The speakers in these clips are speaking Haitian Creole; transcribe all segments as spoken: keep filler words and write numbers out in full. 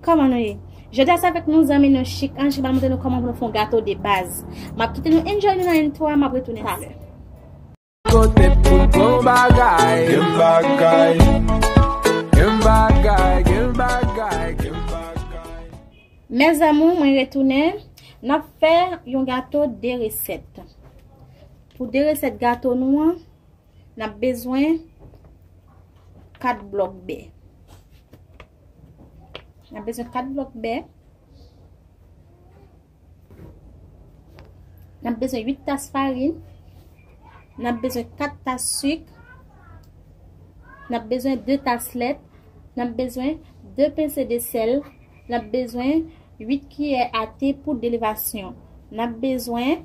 Kòman nou ye? Jodi a se avèk nou zanmi nou Chik Ange ki pral montre nou kòman pou nou fè yon gato de baz. M ap kite nou enjoy nou nan entwo a, m ap retounen talè. Kote pou n pran bagay. Gen bagay. Gen bagay, gen bagay, gen bagay. Mes amours, mwen retounen. N ap fè yon gato de resèt. Pou de resèt gato nou an, n ap bezwen kat blòk bè. N ap bezwen kat blòk bè. N ap bezwen uit tas farin. N ap bezwen kat tas sik. N ap bezwen de tas lèt. N ap bezwen de pense de sèl. N ap bezwen uit kiyè a te poud elevasyon. N ap bezwen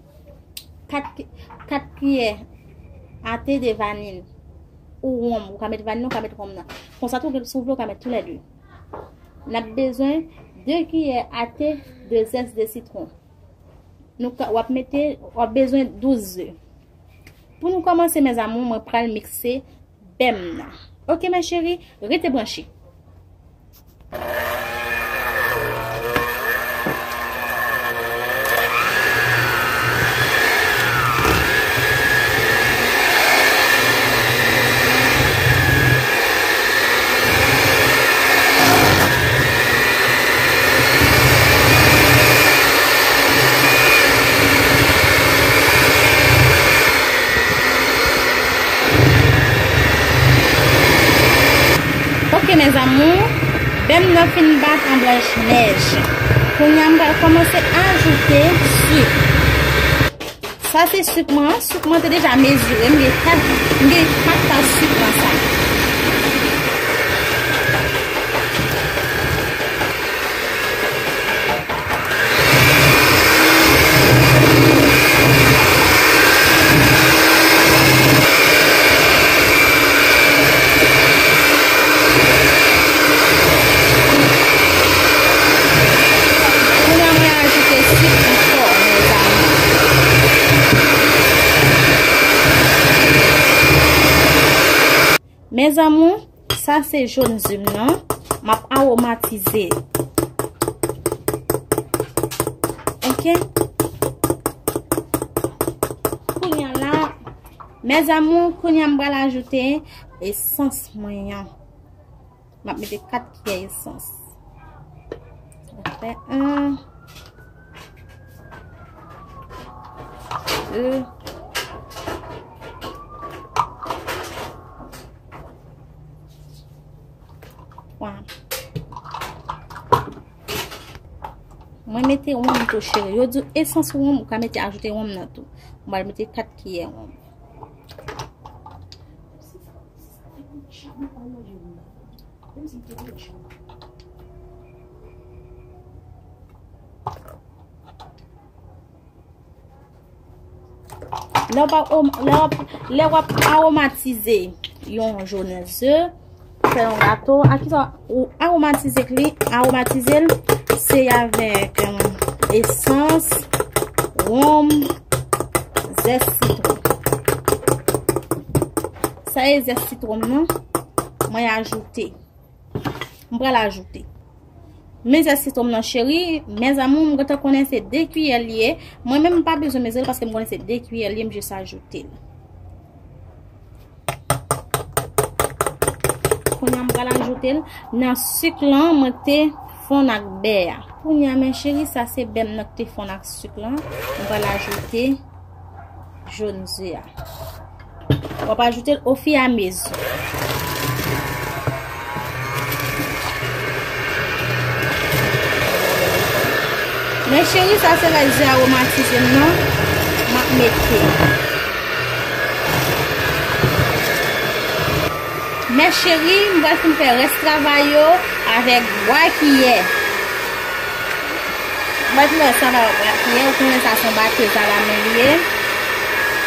kat, kat kiyè a te de vanil ou wonm. Ou ka met vanil, ou ka met wonm nan. Konsa tou, si w vle, ou ka met toulède. N ap bezwen de kiyè a te de zès de sitwon. Nou ka, w ap mete, w ap bezwen douz ze. Pou nou kòmanse, mes amours, mwen pral mikse bè m nan. Oke, mes chéries, rete branche. Ok, mes amours, bè m nan fin bat an blanch nèj. Kounye a, m pral kòmanse ajoute sik. Sa se sik mwen, sik mwen te deja mezire, m gen kat, m gen kat tas sik nan sa. Kounye a mwen ajoute sik ankò, mezanmi. Mes amours, sa se jòn ze m nan. M ap aromatize. Ok. Kounye a la, mes amours, kounye a m pral ajoute esans mwen an. M ap mete kat kiyè esans. Sa fè en, de, twa. Mwen mete wonm tou, cheri. Yo di esans wonm, ou ka mete, ajoute wonm nan tou. Mwen mete kat kiyè wonm. Lè w ap, lè w ap, lè w ap aromatize yon jòn ze, fè yon gato, a kisa ou aromatize li, aromatize l, se avèk, um, esans, wonm, zès sitwon. Sa e zès sitwon m nan, mwen ajoute. M pral ajoute. Men zès sitwon m nan, cheri, mes amours, m gentan konnen se de kiyè li ye. Mwen menm, m pa bezwen mezire l paske m konnen se de kiyè li ye, m jis ajoute l. Kounye a, m pral ajoute l nan sik lan mwen te fonn ak bè a. Kounye a, mes chéries, sa se bè m nan ki te fonn ak sik lan. M pral ajoute jòn ze a. W ap ajoute l ofiramezi. Mes chéries, sa se rès ze aromatize m nan. M ap mete. Mes chéries, m pral fin fè rès travay yo avèk bwa kiyè. Mwen di nou sa va wè kiyè, ou konnen sa se yon batèz a la men li ye.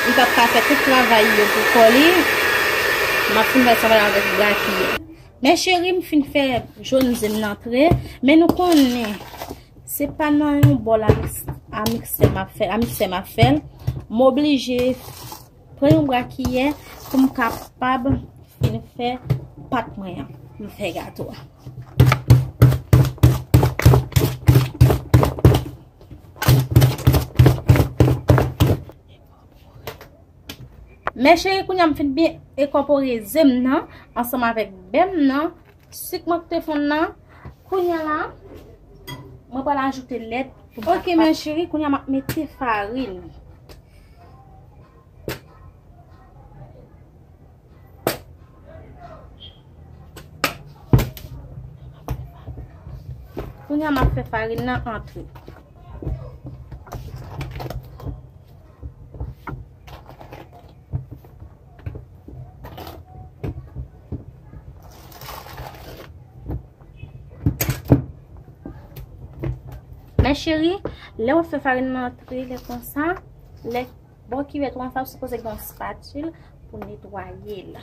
Li p ap ka fè tout travay yo pou kò li. M ap fin fè travay avèk bwa kiyè. Men cheri, m fin fè jòn ze m nan antre, men nou konnen se pa nan yon bòl a miks-, a miksè m ap fè, a miksè m ap fè l. M oblije pran yon bwa kiyè pou m kapab fin fè pat mwen an, pou m fè gato a. Mes chéris, kounye a m fin byen enkòpore ze m nan ansanm avèk bè m nan, sik mwen ki te fonn nan. Kounye a la, mwen pral ajoute lèt. Ok, mes chéris, kounye a m ap mete farin. Kounye a m ap fè farin nan antre. Mes chéris, lè w ap fè farin nan antre, lè konsa, lè bò kivèt ou an sa, ou sipoze gen yon spatil pou netwaye l.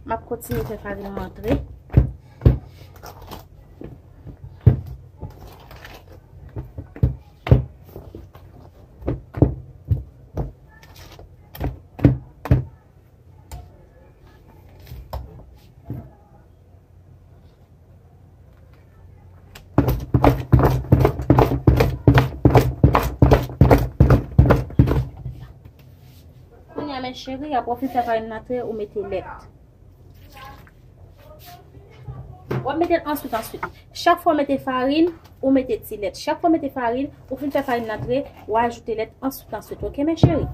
M ap kontinye fè farin nan antre. Kounye a, mes chéris, apre w fin fè farin nan antre, ou mete lèt. W ap mete l answit, answit. Chak fwa w mete farin, ou mete ti lèt. Chak fwa w mete farin, ou fin fè farin nan antre, ou ajoute lèt answit, answit. Ok, mes chéris?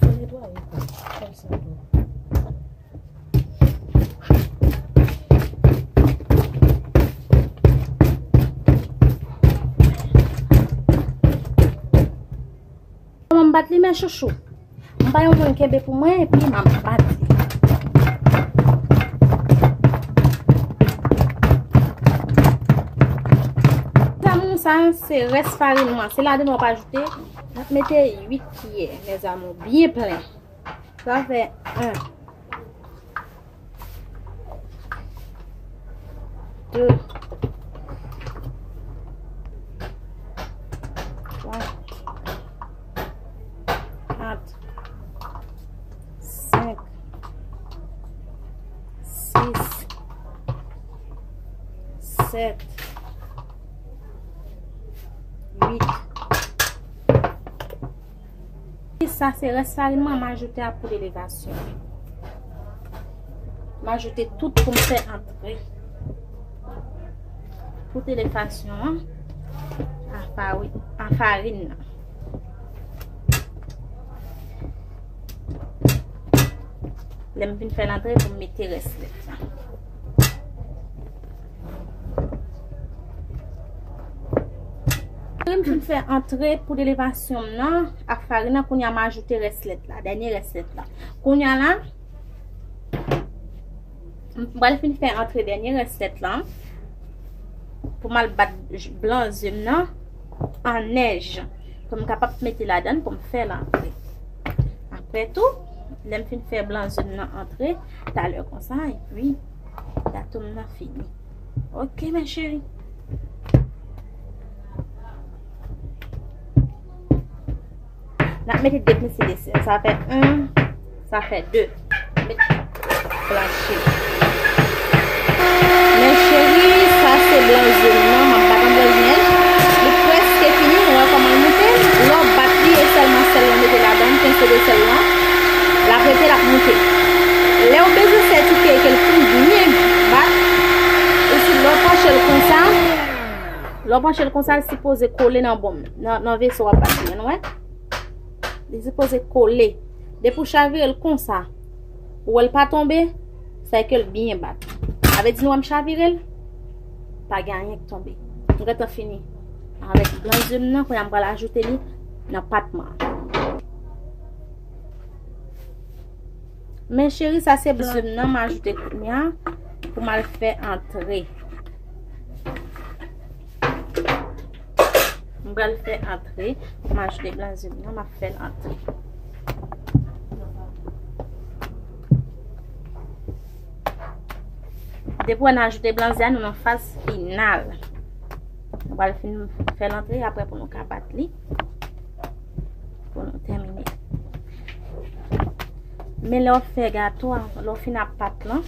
Fò netwaye kò, kòm sa tou. Kòman m bat li, men chouchou? M pa yon moun kenbe pou mwen, epi m ap bat li. Zanmi, sa se rès farin mwen. Se ladan w ap ajoute. M ap mete uit kiyè, mes amours, byen plen. Sa fè en. De. Twa. Kat. Senk. Sis. Sèt. Uit. Sa se rès farin mwen, m ajoute a pou elevasyon. M ajoute tout pou m fè antre. Pou elevasyon an, a fari-, a farin nan. Lè m fin fè l antre pou m mete rès lèt la. Lè m fin fè antre poud elevasyon m nan ak farin nan, kounye a m ajoute rès lèt la, dènye rès lèt la. Kounye a la, m pral fin fè antre dènye rès lèt la pou m al bat j-, blan ze m nan an nèj pou m kapab mete ladan l pou m fè l antre. Apre tou, lè m fin fè blan ze m nan antre, talè konsa, epi gato m nan fini. Ok, mes chéris. N ap mete de pinsè de sèl. Sa fè en, sa fè de. Met blanchi. Mes chéris, sa se blan ze m nan, m ap bat an bòl nèj. Li prèske fini, nou wè kòman l moute. Lè w bat li, e sèlman sèl lan mete ladan, pinsè de sèl lan. L ap rete, l ap moute. Lè w bezwen sètifye ke l fin byen bat, ou si lè w panche l konsa, lè w panche l konsa, l sipoze kole nan bon, nan, nan veso w ap bat li an, nou wè? Li sipoze kole. Depi w chavire l konsa, ou wè l pa tonbe, sa vle di ke l byen bat. Sa vle di nou wè m chavire l, pa gen anyen k tonbe. M gentan fini avèk blan ze m nan, kounye a m pral ajoute li nan pat mwen an. Mes chéris, sa se blan ze m nan m ajoute kounye a pou m al fè antre. M pral fè antre. M ajoute blan ze m nan, m ap fè l antre. Depi w ajoute blan ze a, nou nan faz final. Nou pral fin fè l antre, apre pou nou ka bat li. Pou nou tèmine. Men lè w fè gato a, lè w fin ap pat lan,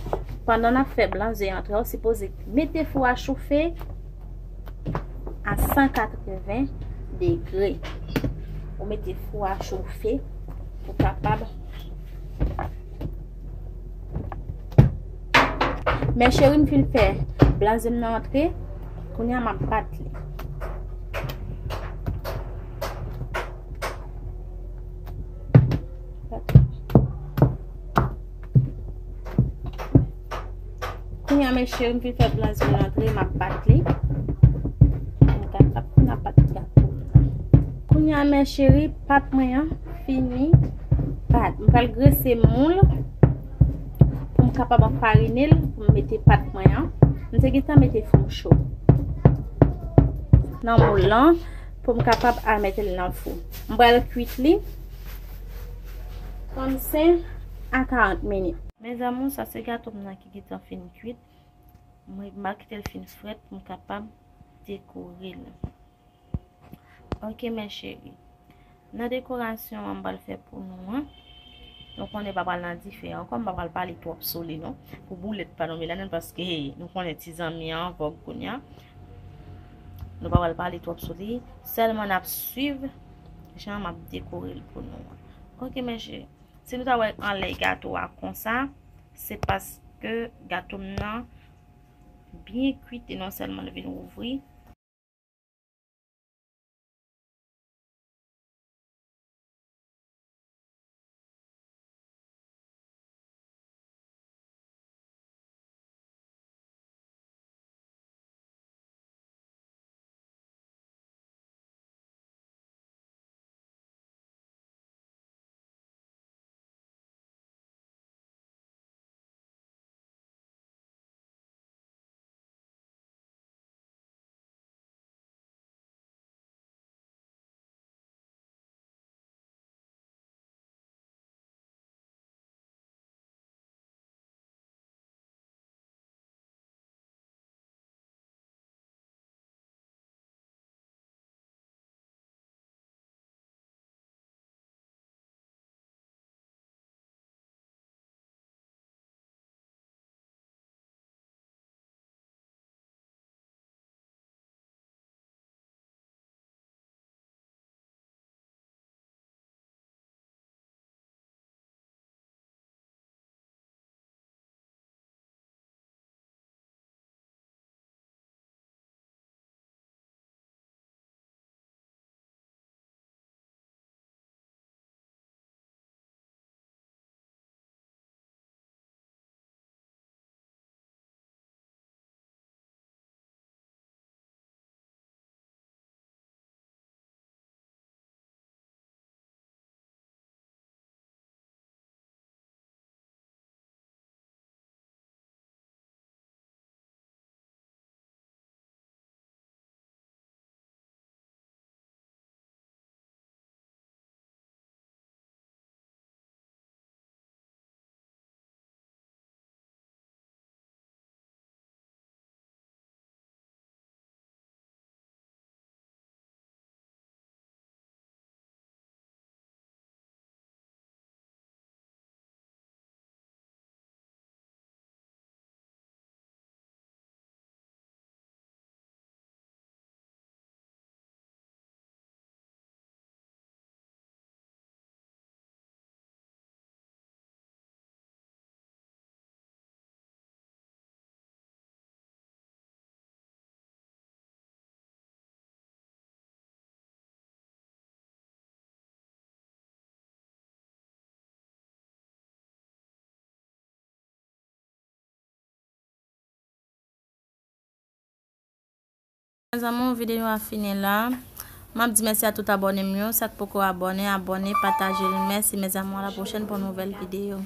pandan n ap fè blan ze antre a, w sipoze mete fou a chofe a san katreven degre. Ou mete fou a chofe pou kapab. Men cheri, m fin fè blan ze m nan antre. Kounye a m ap bat li. Kounye a, men cheri, m fin fè blan ze m nan antre, m ap bat li. M ap bat, m ap bat gato m nan. Kounye a, men cheri, pat mwen an fini bat. M pral grese moul pou m kapab anfarine l, pou m mete pat mwen an. M te gentan mete fou m cho nan moul lan pou m kapab al mete l nan fou. M pral kwit li trannsenk a karant minit. Mezanmi, sa se gato m nan ki gentan fin kwit. Mwen, m a kite l fin frèt pou m kapab dekore l. Ok, men cheri. Nan dekorasyon an m pral fè pou nou an, nou konnen pa pral nan dife ankò, m pa pral pale twòp sou li non. Pou boulèt pa tonbe ladan l, paske nou konnen ti zanmi an vòg kounye a. Nou pa pral pale twòp sou li. Sèlman n ap swiv jan m ap dekore l pou nou an. Ok, men cheri. Si nou ta wè anlè gato a konsa, se paske gato m nan byen kwit e non sèlman l vin ouvri. Mezanmi, videyo a fini la. M ap di mèsi a tout abòne m yo. Sa k poko abòne, abòne, pataje l. Mèsi, mezanmi, a la pwochèn pou yon nouvèl videyo.